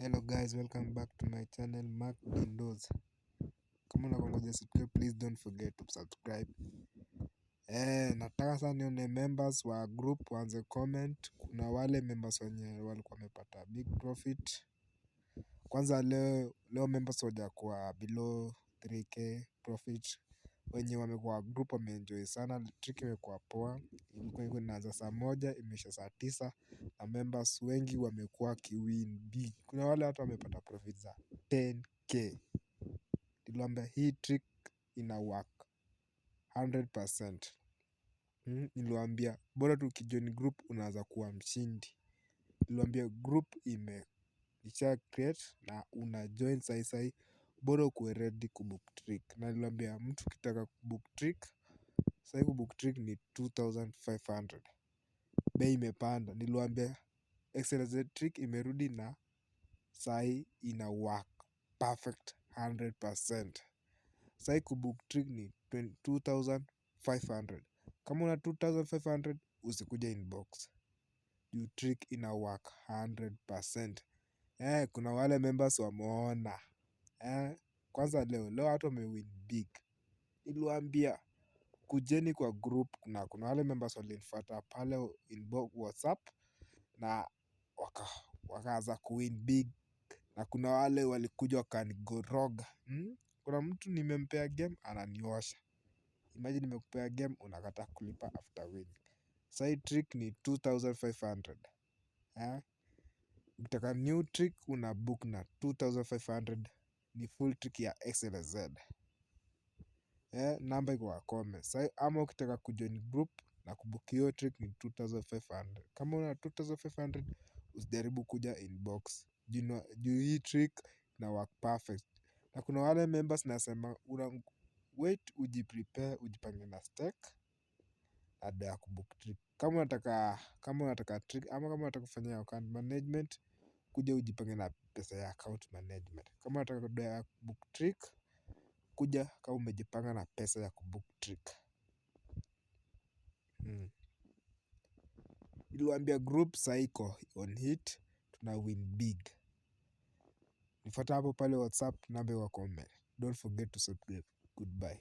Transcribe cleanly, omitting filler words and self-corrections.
Hello guys, welcome back to my channel, Mark Dindoz. Kama unakongoja subscribe, please don't forget to subscribe. Nataka sana nione members wa group waanze comment. Kuna wale members wenye walikuwa wamepata big profit. Kwanza leo leo members wajakuwa below 3K profit. Wenye wamekuwa group wameenjoy sana, trick imekuwa poa. Ilikuwa iko inaanza saa 1, imeisha saa 9 na members wengi wamekuwa wakiwin big. Kuna wale watu wamepata profit za 10K. Niliwaambia hii trick ina work 100%. Niliwaambia bora tu ukijoin group unaanza kuwa mshindi. Niliwaambia group ime isha create na una join sai sai, bora ukuwe ready kubook trick. Na niliwaambia mtu ukitaka kubook trick sai, kubook trick ni 2500. Bei imepanda. Niliwaambia XLZ trick imerudi na sai ina work perfect 100%. Sai kubook trick ni 2500. Kama una 2500, usikuja inbox. Juu trick ina work 100%. Kuna wale members wameona. Kwanza leo leo watu wamewin big. Niliwaambia kujeni kwa group, na kuna wale members walinifuata pale inbox WhatsApp na wakaanza kuwin big, na kuna wale walikuja wakanigoroga. Kuna mtu nimempea game ananiosha. Imagine nimekupea game, unakataa kulipa after winning. Sai trick ni 2500. Eh? Ukitaka new trick, una book na 2500, ni full trick ya XLZ. Namba iko kwa comment. Sai ama ukitaka kujoin group na kubook hiyo trick ni 2500. Kama una 2500, usijaribu kuja inbox. Juu hii trick na work perfect. Na kuna wale members nasema una wait, ujiprepare, ujipange na stake baada ya kubook trick. Kama unataka trick ama kama unataka kufanya account management, kuja ujipange na pesa ya account management. Kama unataka do ya kubook trick, kuja kama umejipanga na pesa ya kubook trick. Niliwaambia group sai iko on hit, tuna win big. Nifuata hapo pale WhatsApp, namba iko comment. Don't forget to subscribe. Goodbye.